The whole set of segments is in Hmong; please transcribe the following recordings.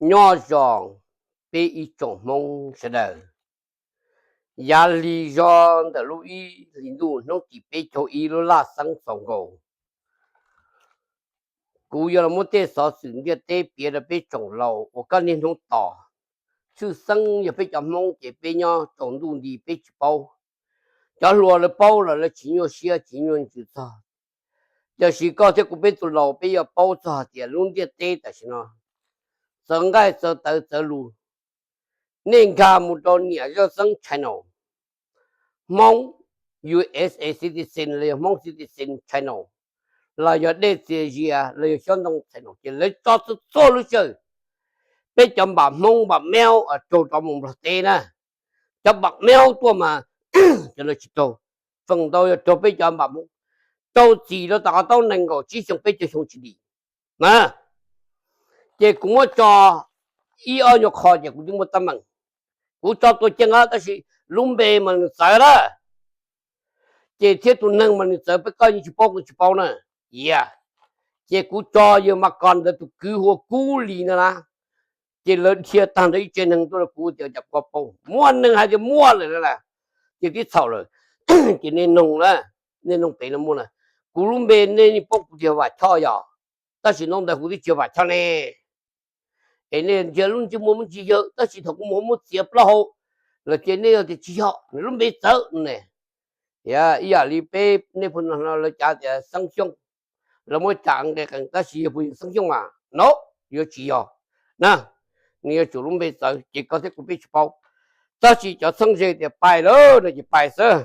Nyob zoo peb ib tsoom Hmoob sawv daws. Yav hli zog ntawm lub ib hlis ntuj hnub tim peb caug ib lub laj xeeb txaus nkaus, kuv yuav los muab tej xov xwm ntiaj teb piav rau peb tsoom laus uas koj niaj hnub tos. Tshwj xeeb yog peb cov Hmoob ces peb nyob tsaus ntuj nti peb tsis paub. Cov hluas lawv paub los lawv tsis nyuaj siab tsis nyuaj ntsws txog. Tiam sis koj thiab kuv peb tus laus peb yuav paub txog tias lub ntiaj teb tam sim no txawv nqaij txawv tawv txawv lus. Nej nkag mus rau niam zaj xeeb channel, Hmoob U S A citizen los yog Hmoob citizen channel, los yog dej txias zias los yog xyob ntoo channel ces lawv tso txhua txhua lub sij hawm. Peb cov npam Hmoob npam meub raug rov mus Nplog teb na. Cov npam meub tuaj mas cov no tsis raug, feem ntau yog raug peb cov npam Hmoob rau txim rau tom qhov taub nees nkaum tsib xyoo peb caug xyoo tsis dim na. Ces kuv muab tso ib ob nyuag qho ces kuv twb muaj teeb meem. Kuv tso tua ceeb tab sis lub npe mas nws txawv lawm, ces thiab tus neeg mas nws txawv, peb koj yeej tsis paub kuv tsis paub na. Ces kuv tso yawg Mas Kos ntawd tus kwv hu ua Kub Lis no na. Ces lawv dhia tag ntawd ib tsev neeg tuaj rau kuv tias cas kuv paub, muaj neeg hais tias muaj lawm na. Ces twb txhaum lawm. Ces nej noog na, nej noog pem no muaj na. Kuv lub npe nej yeej paub kuv tias Vam Choj yog, tab sis ntaub ntawv kuv twb tsis yog Vam Choj ne. Es nej ntsia lub ntsej muag muaj ntsis yawg, tab sis thaum kuv mus muab txiav plaub hau lawm ces nej yog tias tsis yog, nws lub npe txawv ne. Ib yam li peb nej pheej no lawv cav tias Xeeb Xyooj, lawv muab cam nqe qees tab sis yog puas yog Xeeb Xyooj mas no, yuav tsis yog na. Nws yuav tsum lub npe txawv ces koj thiab kuv peb tsis paub. Tab sis cov txheeb ze tias pais lawm no ces pais xwb.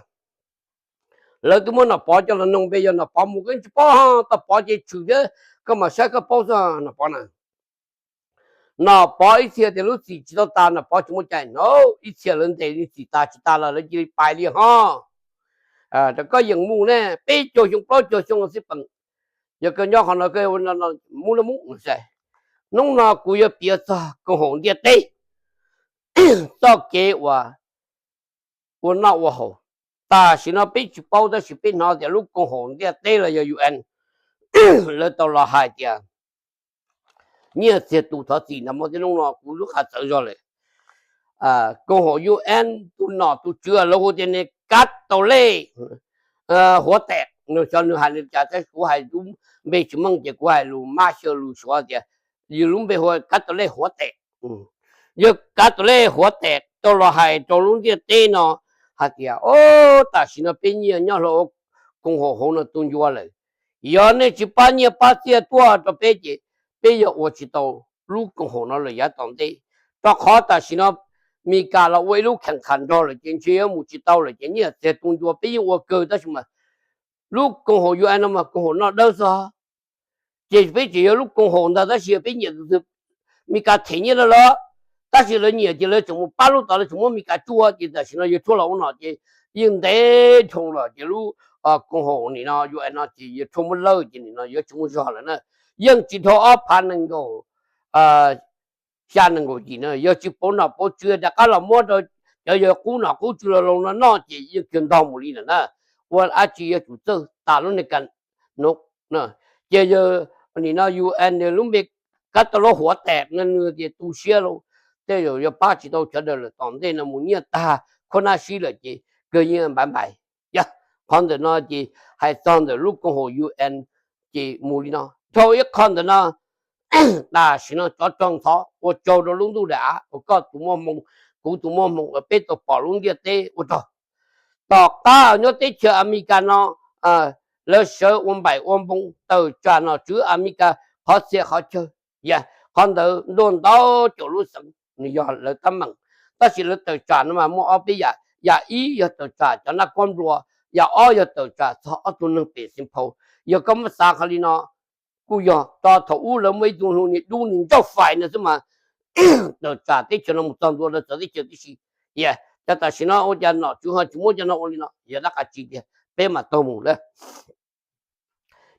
Lawv twb muab Nom Pov coj los noog npe, yog Nom Pov mus koj tsis paub, Toj Pov ces tshwm thiab, koj mam saib koj paub xwb Nom Pov na. Nom Pov ib txhia tias lub txim tsis tau tas, Nom Pov tsis muaj cai no, ib txhia lawv ntes li txim tas tsis tas los lawv cia li pais li ho. Rau koj yeem mus ne, peb caug xyoo plaub caug xyoo xij peem, yog koj nyob qhov no koj mus laj mub. Hnub no kuv yuav piav txog koom haum ntiaj teb txoj kev uas ua noj ua haus. Tam sim no peb tsis paub tab sis peb hnov tias lub koom haum ntiaj teb los yog U N lawv tau los hais tias nyiaj txiag tu thov txim no muaj tib hnub no kuv lub qhov txawv zog lawm. Koom haum U N tus nom tus tswv lawv hu tias ne Kav Tau Lej Huav Tes, nws xyov nws hais li cas tab sis kuv hais lub npe tsis meej ces kuv hais lus mab xyaw lus Suav tias yus lub npe hu Kav Tau Lej Huav Tes. Yog Kav Tau Lej Huav Tes tau los hais rau lub ntiaj teb no hais tias, o, tam sim no peb nyiaj nyob hauv koom haum hauv no tu ncua lawm. Yog nej tsis pab nyiaj pab txiaj tuaj rau peb ces peb yuav ua tsis tau lub koom haum no lawm yav tom ntej. Rau qhov tam sim no Mes Kas los ua ib lub kheem qhas nrog lawm ces ntshe yuav mus tsis tau lawm ces nyiaj txiag tu ncua peb yeej ua kawg tab sis mas lub koom haum U N no mas koom haum noj dawb xwb. Ces peb tseem yog lub koom haum ntag tab sis peb nyiam tus twg, Mes Kas them nyiaj rau lawv, tab sis lawv nyiam ces lawv tseem mus pab lub tod, lawv tseem muab Mes Kas tsuaj ces tam sim no yawg tshuaj los ua nom ces yeej ntev dhau lawm ces lub koom haum nim no U N no ces yawg tshuaj muab lawj ces nim no yuav tsis muaj zog lawm na. Yeej tsis dhau ob phav nees nkaum xya nees nkaum yim na, yog tsis pauv nom pauv tswv rov qab los muab rau cov yawg qub nom qub tswv los laus no noj ces yeej kawg ntog mus li lawm na. Ua dab tsi yuav tsum txawj tas lub Mes Kas no. Ces yawg nim no U N lub npe Kav Tau Lej Huav Tes no nws tias tu siab lauj, tej zaum yuav pab tsis tau sawv daws lawm, tom ntej no mus nyiaj tag khaub nab sib lawm ces kawg yeej npaiv npaiv. Yog qhov ntawm no ces hais txog ntawm lub koom haum U N ces mus li no. Dhau ib qho ntawm no, tam sim no tsov rog ntxhov ua tsaug rau lub ntuj daim av uas koj tus muaj hmoo, kuv tus muaj hmoo uas peb tau pom lub ntiaj teb ua rog. Tom qab nyob teb chaws Amelikas no lawv sawv ua npaim ua npoo tawm tsam nom tswv Amelikas qhov txhia qhov chaw. Qhov ntawd ntuj ntau caum lub xeev nws yog lawv teeb meem, tab sis lawv tawm tsam no mas muaj ob peb yam. Yam ib yog tawm tsam cov nab kob nplua, yam ob yog tawm tsam txog ob tug neeg pem Xeev Phau. Yog koj muab xav qhov li no, kuj yog tso thaum ub lawv muaj ib tug hu niag dub niag ncauj fais no xwb mas tawm tsam teb chaws no mus txog ntua lawv txawv teb chaws tib si. Yog cov tam sim no ua cas nom tswv ho tsis muab cov no ua li no, yog dab qas tsi tiag peb mam taug mus lawm.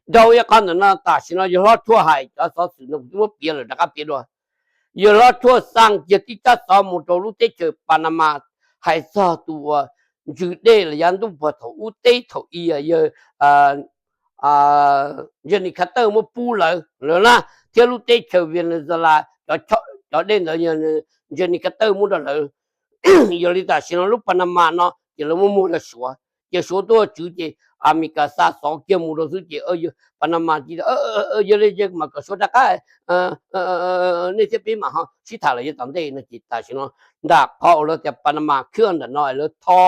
Dhau ib qho ntawm no tam sim no yawg hlob Tshuaj hais cov xov xwm no kuv twb muab piav lawm rov qab piav dua. Yawg hlob Tshuaj xa kiag tib tsab xov mus rau lub teb chaws Panama hais txog tus uas ntsws dej los yav ntuj puag thaum ub teb thaum i yawg Jimmy Carter muab pub lawm lawm na, thiab lub teb chaws Venezuela cov cov dej ntawd yog Johnny Carter muab rau lawv. Yog li tam sim no lub Panama no ces lawv muab muag rau Suav, ces Suav tuaj tswv ces Amelikas xa xov kiag mus rau xwb ces Panama tias yog li mas kom Suav rov qab, nej thiab peb mam ho sib tham lawm yav tom ntej no ces tam sim no nram qhov uas lawv tias Panama khwb ntawm no lawv tho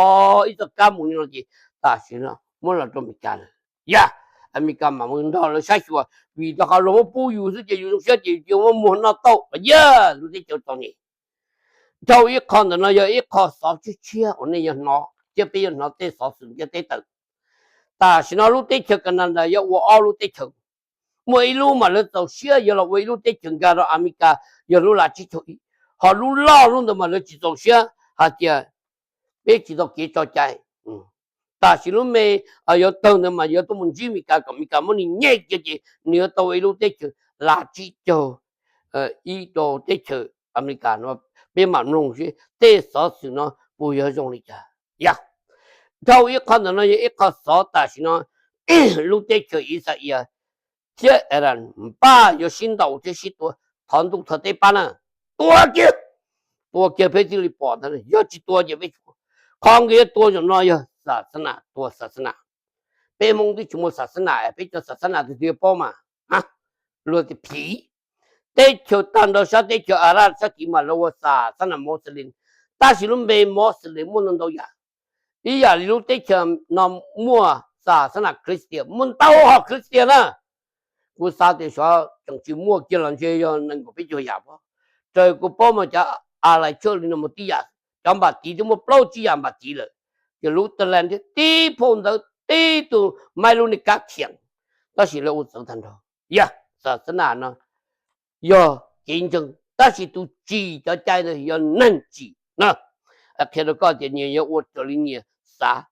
ib txoj kab mus li no ces tam sim no muab los rau Amelikas lawm. Yog Amelikas mam mus nrog lawv saib xyuas vim rau qhov luag muab pub yus xwb ces yus zoo siab ces yus muab muag noj tau los yog lub teb chaws txom nyem. Dhau ib qho ntawm no yog ib qho xov tshiab tshiab uas nej yuav hnov thiab peb yuav hnov tej xov xwm ntiaj teb tawm. Tam sim no lub teb chaws Canada yuav ua ob lub teb chaws. Muaj ib lub mas lawv txaus siab yuav los ua ib lub teb chaws nkag rau Amelikas yog lub lav tsib caug ib, ho lub loj lub ntawd mas lawv tsis txaus siab hais tias peb tsis tau kev tso cai. Tam sim lub me yuav tawg ntawd mas yuav tuaj mus ntsib Amelikas kom Amelikas muab nws nyem kiag ces nws yuav tau ua ib lub teb chaws lav tsib caug ib rau teb chaws Amelikas no. Peb mam mloog seb tej xov xwm no puas yuav zoo li cas. Yog dhau ib qho ntawm no yog ib qho xov tam sim no lub teb chaws Ixayees thiab Iran npaj yuav sib ntaus thiab sib tua thov ntuj thov teb pab na. Tua kiag, tua kiag peb thiaj li pom ntag, yog tsis tua ces peb tsis pom. Qhov nkawd yuav tua zaum no yog xa xab nas, tua xa xab nas. Peb Hmoob twb tsis muaj xa xab nas, peb cov xa xab nas twg twg yuav paub mas. Luag tias phiv. Teb chaws tag nrho sab teb chaws Arab sab tid mas lawv ua xa xab nas Muslim, tab sis lub npe Muslim muaj ntau ntau yam. Ib yam li lub teb chaws no muaj xa xab nas Christian, muaj ntau hom Christian na. Kuv xav tias xyov tseem tsis muaj kiag los ntshe yog nees nkaum peb caug yam pob. Raws kuv paub mas cov Alais tshaj li no mus tib yam, cov npam tiv twb muaj plaub tsib yam npam tiv lawm. Ces lub Thailand thiab tib phau ntawv tib tug maiv lub niag kab khiam, tab sis lawv ua txawv tag nrho. Yog xa xab nas no yog kev ntseeg, tab sis tus tsim cov cai ntawd yog neeg tsim na. Qhia rau koj tias nyias yuav ua raws li nyias xav.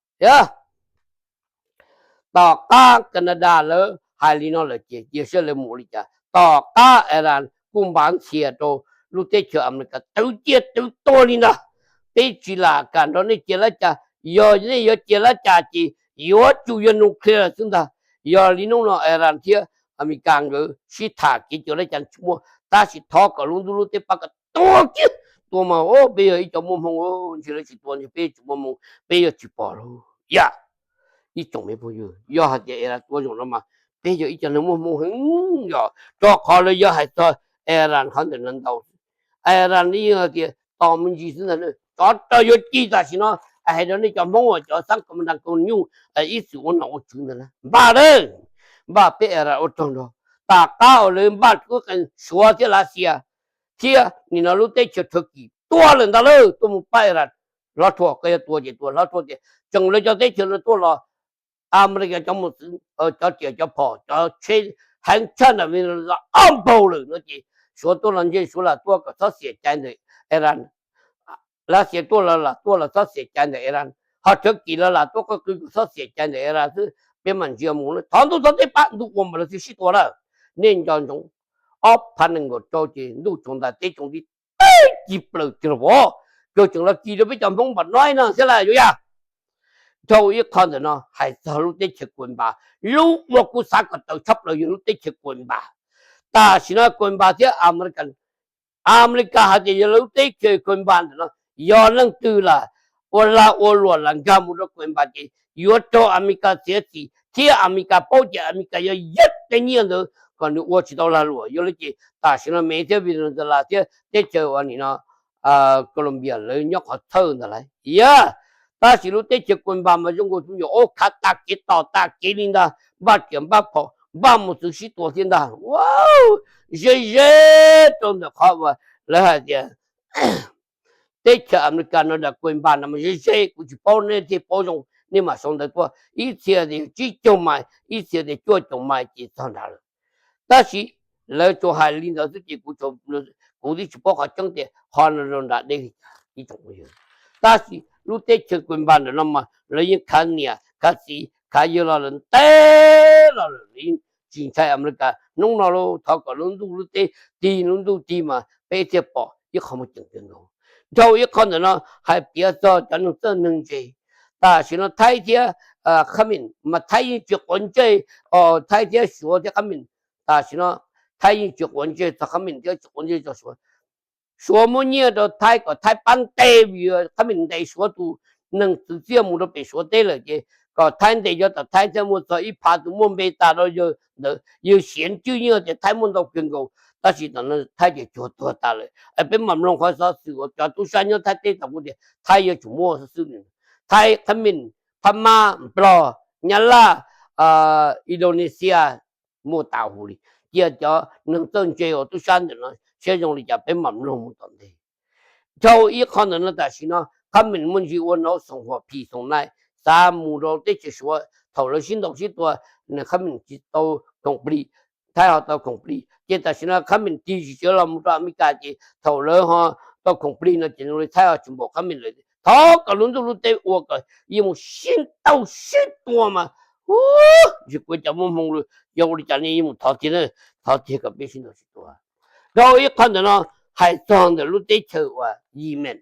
Tom qab Canada lawv hais li no lawm ces cia saib lawv mus li cas. Tom qab Iran kuj npav ntxhias rau lub teb chaws Amelikas twv ciaj twv tuag li ntag. Peb tsis lam kam nrog nej cia lab cas, yog nej yuav cia lab cas ces yuav tsum yog nuclear xwb ntag. Yog li hnub no Iran thiab Amelikas nkawd sib tham kev cia lab cas tsis muaj, tab sis thov kom lub ntuj lub teb pab kom tua kiag. Tua mas peb yog ib co muaj hmoo, ntshe lawv tsis tua ntshe peb tsis muaj hmoo, peb yuav tsis pom lauj. Yog ib tsoom me phooj ywg, yog hais tias Iran tua zaum no mas peb yog ib co neeg muaj hmoo heev, yog rau qhov lawv yuav hais txog Iran qhov ntawm no ntau. Iran yeej tias tos me ntsis xwb ntag, tsov rog yuav ci tam sim no. Hais rau nej cov Hmoob uas cov xab kom nra kaus nyuj ib txwm ua nom ua tswv ntawd na, npaj lawm, npaj peb Iran ua rog nrog. Tom qab uas lawv npaj Suav thiab Lav Xias thiab nim no lub teb chaws Turkey tuaj lawm ntag lauj, tuaj mus pab Iran. Hlob Thuaj, koj yuav tua ces tua. Hlob Thuaj tias tseem lawv cov teb chaws lawv tuaj los, Amelikas cov mos txwv, cov riam cov phom, cov tsheb heev tshaj nram Venezuela ob npaug lawm no ces Suav tuaj los ntshe Suav lam tuaj kom txhob xiam cai ntawm Iran. Lav Xias tuaj los lam tuaj los txhob xiam cai ntawm Iran, ho Turkey los lam tuaj qw qw kom txhob xiam cai ntawm Iran xwb. Peb mam ntsia mus, thov ntuj thov teb pab, ntuj ua mas lawv thiaj sib tua lawm. Nej nco ntsoov, ob phav nees nkaum rau ces ntuj tsaus ntais teb tsaus nti, teb ci plaws tiag los, kawg tseem los kis rau peb cov Hmoob npam no no thiab lawm yuav yog. Dhau ib qho ntawm no hais txog lub teb chaws Cuba, lub uas kuv xav kom tawm tshaj plaws yog lub teb chaws Cuba. Tam sim no Cuba thiab Amelikas, Amelikas hais tias yog lub teb chaws Cuba ntawm no yog leej twg lam ua lag ua luam lam nkag mus rau Cuba ces yuav raug Amelikas txiav txim thiab Amelikas paub ces Amelikas yuav yaj tej nyiaj ntawd kom nws ua tsis tau lag luam. Yog li ces tam sim no Mev thiab Venezuela thiab teb chaws uas nim no Colombia lawv nyob qhov txhawj ntawd lawm. Yog, tab sis lub teb chaws Cuba mas zoo nkaus tus nyuam aub khav tas kev tos tas kev li ntag, npaj riam npaj phom npaj mos txwv sib tua thiab ntag. Ze ze rau ntawm qhov uas lawv hais tias teb chaws Amelikas no nram Cuba no mas ze ze, kuv tsis paub, nej thiaj paub zoo, nej mam sau ntawv tuaj. Ib txhia tias tsib caug mais, ib txhia tias cuaj caum mais ces txog nrad lawm. Tab sis lawv tsuas hais li ntawd xwb ces kuv, kuv twb tsis paub qhov tseeb tias qhov no rau nram deb li cas ib tsoom phooj ywg. Tab sis lub teb chaws Cuba ntawm no mas lawv yeej khav niam khav txiv khav yawg los lawm ntev los lawm, lawv yeej tsis ntshai Amelikas. Hnub no los thov kom lub ntuj lub teb tig, lub ntuj tig mas peb thiaj pom ib qho muaj ceem kawg nkaus. Dhau ib qho ntawm no hais piav txog cov neeg txawj neeg ntse. Tam sim no Thaib thiab Khab Mim mas Thaib yeej tsis quav ntsej, Thaib thiab Suav thiab Khab Mim, tam sim no Thaib yeej tsis quav ntsej txog Khab Mim thiab tsis quav ntsej txog Suav. Suav muab nyiaj rau Thaib kom Thaib pab ntes, vim Khab Mim ntes Suav tus neeg twv txiaj mus rau pem Suav teb lawm ces kom Thaib ntes cov tom Thaib thiaj muaj txog ib phav tus muaj npe tas rau yawg ntawd, yawg siav ntswj nyiaj tias Thaib muaj ntau kawg nkaus, tab sis tom no Thaib ces cuag tuag tas lawm. Peb mam mloog qhov xov xwm uas cov tub sab nyob Thaib teb tau kuj tias Thaib yuav tsum muaj xwb. Thaib, Khab Mim, Phab Mab, Nplog, Nyab Laj, Indonesia, muaj tas huv li. Cia cov neeg txawj ntse uas tub sab ntawm no siab zoo li cas peb mam mloog mus tom ntej. Dhau ib qho ntawm no tam sim no Khab Mim muaj ntsis ua nov xoom huam phim xoom nai, xav mus rau teb chaws Suav. Thaum lawv sib ntaus sib tua, Khab Mim tsis tau khoom plig, Thaib ho tau khoom plig, ces tam sim no Khab Mim tig sim sawv los mus rau Amelikas ces thaum lawv ho tau khoom plig no ces zoo li Thaib ho tsis npaum Khab Mim lawm. Thov kom lub ntuj lub teb ua kom yeej mus sib ntaus sib tua mas, ntsis kuv cov muaj hmoo lawm, yog ua li cas nej yeej mus thov tiag, thov tiag kom peb sib ntaus sib tua. Dhau ib qho ntawm no hais txog ntawm lub teb chaws uas Yemen,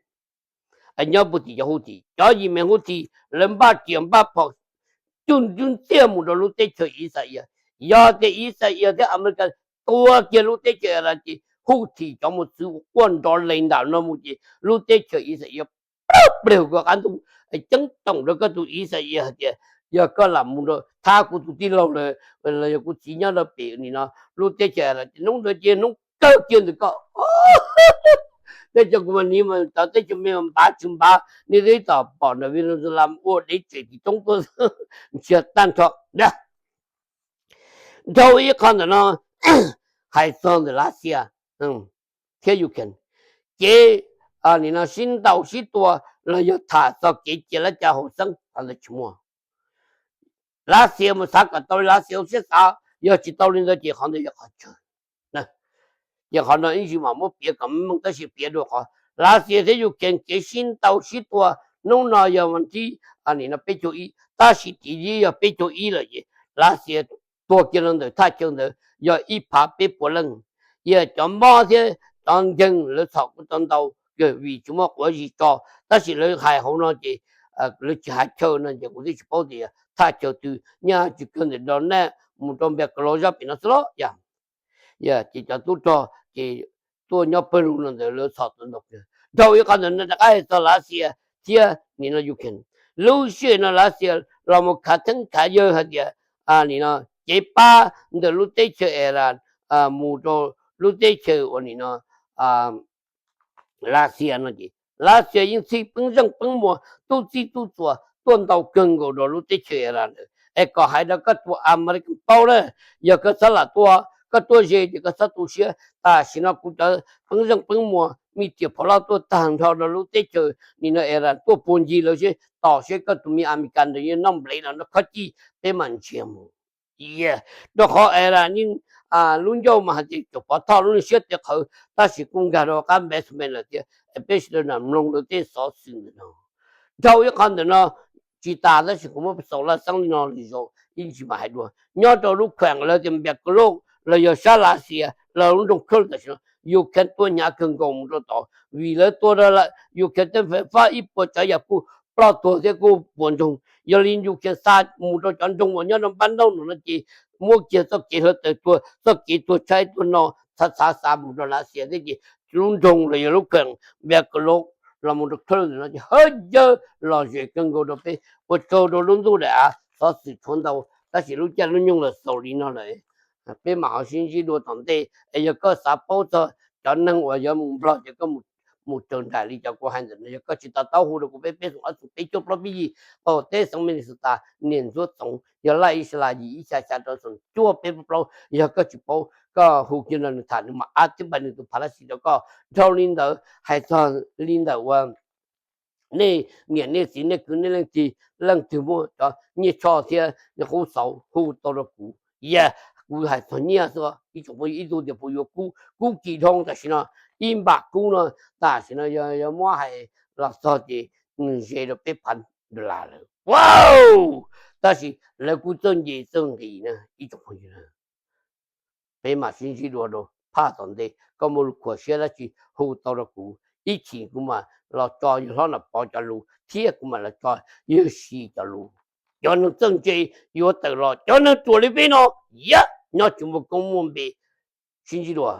nyob puag tim cov Houthi, cov Yemen Houthi, lawv npaj riam npaj phom cuj ntxiag mus rau lub teb chaws Israel. Yog tias Israel thiab Amelikas tua kiag lub teb chaws Iran ces Houthi cov mos txwv quaj nrov lees nram no mus ces lub teb chaws Israel plawg plawg koj qab ntuj, ceeb toom rau koj tus Israel hais tias yog koj lam mus rau thab kuv tus tij laug los yog kuv txiv nyob rau pem nim no lub teb chaws Iran ces hnub ntawd ces hnub kawg kiag ntawm koj. Teb chaws kuv mas nim mas cov teb chaws me mas npav tsis npav, nej twb tom pom ntawm Venezuela ua dev tsem tim roob tuaj ntsiag tag nrho. Dhau ib qho ntawm no hais txog ntawm Lav Xias thiab Ukraine, kev nim no sib ntaus sib tua los yog tham txog kev cia lab ca haum xeeb, qhov ntawd tsis muaj. Lav Xias mus xav kom tau li Lav Xias ua siab xav, yog tsis tau li ntawd ces qhov ntawd yog qhov tsawg. Ces qhov no ib ntsis mam muab piav kom meej tab sis piav dua qhov Lav Xias thiab Ukraine kev sib ntaus sib tua hnub no yog vas thib nim no peb caug ib, tab sis tim yog peb caug ib lawm ces Lav Xias tuag kiag los ntawm thaj chaw ntawd yog ib phav peb puas leej. Yog cov mob thiab cov nkeeg lawv txhom kuj tau ntau kawg vim tsis muaj quav zis tso, tab sis lawv hais hauv no ces lawv tsis hais chaw no ces kuv twb tsis paub tias thaj chaw twg, nyaj tsis kawg ntawm Donetsk mus rau Npia Kaus Laus zaj pem no xwb los yog. Ces cov tub rog ces tuaj nyob pawg lug no ntawd lawv txhom tau ntau kawg. Dhau ib qho ntawm no rov qab hais txog Lav Xias thiab nim no Ukraine. Lub sij hawm no Lav Xias los mus khav theeb khav yawg hais tias nim no cev pab ntawm lub teb chaws Iran mus rau lub teb chaws uas nim no Lav Xias no ces Lav Xias yeej txhij peeb zeej peeb muas tub txij tub txuas tuaj ntau kawg nkaus rau lub teb chaws Iran lawm. Es kom hais rau koj tus Amelikas paub na, yog koj txhob lam tuaj, koj tuaj ze ces koj txhob tu siab. Tam sim no kuv cov peeb zeej peeb muas me riam phom loj tuaj tag nrho rau lub teb chaws nim no Iran tuaj puag ncig lawv seb, tos seb koj tus me Amelikas ntawd yuav noj nplev los noj khob cij, peb mam nrhiav mus. Rau qhov Iran yeej lub ncauj mas hais tias tsuas pov thoj lub neej siab tes qhawv, tab sis kuj nkag rau qab npeb xu me lawm thiab. Peb sawv daws mloog lawv tej xov xwm ntawm no. Dhau ib qho ntawm no tsis tas tab sis kuv muab xaus laj xeeb li no lwm zaus ib ntsis mam hais dua. Nyob rau lub kheem lawv tias Npia Kaus Laus los yog sab Lav Xias los lub nroog Kursk tam sim no Ukraine tuaj hnyav kawg nkaus mus rau tod vim lawv tua rau Ukraine tej fais fab ib puas tsav yam kuj ploj tuag thiab kuj puas ntsoog. Yog li Ukraine xa mus rau cov nroog uas nyob rau npab ntaub no no ces muab kiag txoj kev hluav taws tuag, txoj kev tuag tshaib tuag no txhav txhav xa mus rau Lav Xias thiab ces lub nroog los yog lub kheem Npia Kaus Laus los mus rau Kursk no ces hawb yawg lom zem kawg nkaus rau peb. Ua tsaug rau lub ntuj daim av xov xwm tshuav ntau tab sis lub caij lub nyoog los xaus li no lawm. Peb mam ho sib ntsib dua tom ntej es yog koj xav paub txog cov neeg uas yuav mus Nplog ces koj mus raws nraim li cov kuv hais ntawm no. Yog koj tsis to taub hu rau kuv peb peb xoom ob xoom peb cuaj plaub peb yim, qaum teb xeev Minnesota, niam ntxuab txoov yog laj ib sab laj yim ib xya xya rau xoom cuaj peb plaub. Yog koj tsis paub koj hu kiag no nws tham nws mam ab tib npai nws tus pha lab xis rau koj. Dhau li ntawd hais txog li ntawm uas nej niam nej txiv nej kwv nej leej twg, leej twg muaj cov nyiaj tsho thiab nyiaj qub xauv hu tau rau kuv. Yog kuv hais txog nyiaj xwb, ib tsoom phooj ywg, ib tug tias puas yuav kub, kub kis dhau tam sim no ib npam kub no tam sim no yog muab hais los txog ces nws ze rau peb phav dollar lawm. Wow! Tab sis lawv kuj txawj nce txawj nqis na ib tsoom phooj ywg. Peb mam sib ntsib dua rau phaj tom ntej, koj muaj lus khuam siab dab tsi hu tau rau kuv, ib chim kuv mam los tso yawg hlob Nom Pov cov lus thiab kuv mam los tso yawg Sis cov lus. Cov neeg txawj ntse yuav tawm los, cov neeg ruam li peb no yam nyob tsis muaj koob muaj npe. Sib ntsib dua.